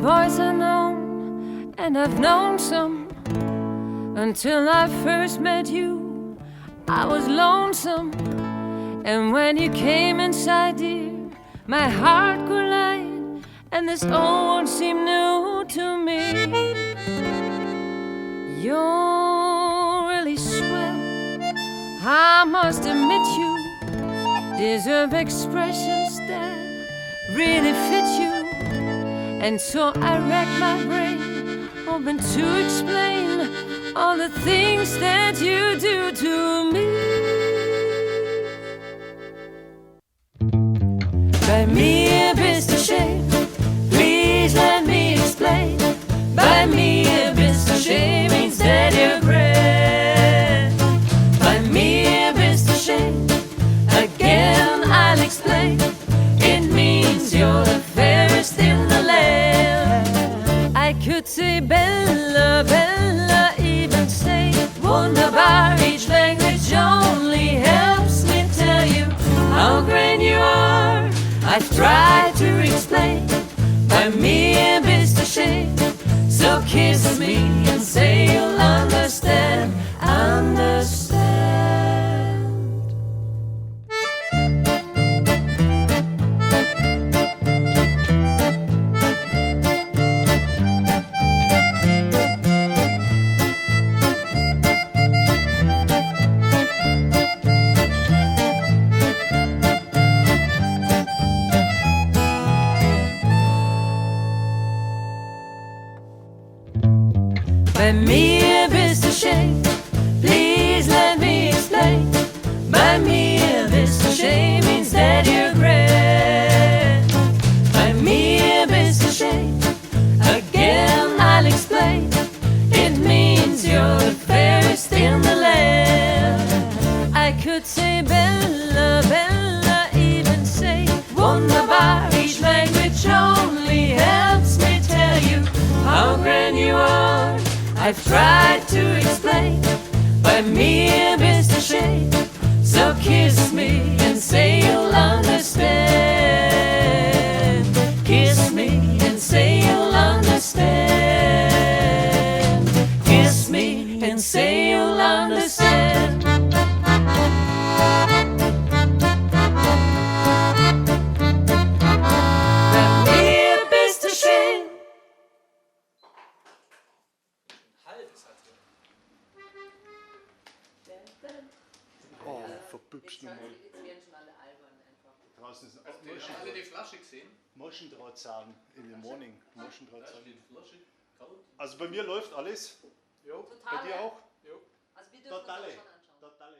Boys are known, and I've known some. Until I first met you, I was lonesome. And when you came inside, dear, my heart grew light, and this old world seemed new to me. You're really swell, I must admit you deserve expressions that really fit you. And so I rack my brain, hoping to explain all the things that you do to me. Bei mir bist du schön, please let me explain. Bei mir bist du schön means that you're grand. Bei mir bist du schön, again I'll explain. It means you're the fairest in the land. I could say Bella, Bella, even say wunderbar. Each language only helps me tell you how grand you are. I've tried to explain. Bei mir bist du schön. So kiss me and say you'll understand, understand. Bei mir bist du schön, please let me explain. Bei mir bist du schön means that you're grand. Bei mir bist du schön, again I'll explain. It means you're the fairest in the land. I could say Bella, Bella, even say wunderbar. Each language only helps me tell you how grand you are. I've tried to explain. Bei mir bist du schön. So kiss me and say you'll understand. Kiss me and say you'll understand. Kiss me and say you'll understand. Bei mir bist du schön. Oh, verbübst nochmal. Jetzt werden schon alle albern einfach. Draußen ist ein Habt ihr die Flasche gesehen? Moschendrahtzaun in the morning. Moschendrahtzaun. Die Flasche kalt. Also bei mir läuft alles. Jo. Bei dir auch? Jo. Also wir dürfen uns Totale. das schon anschauen. Totale.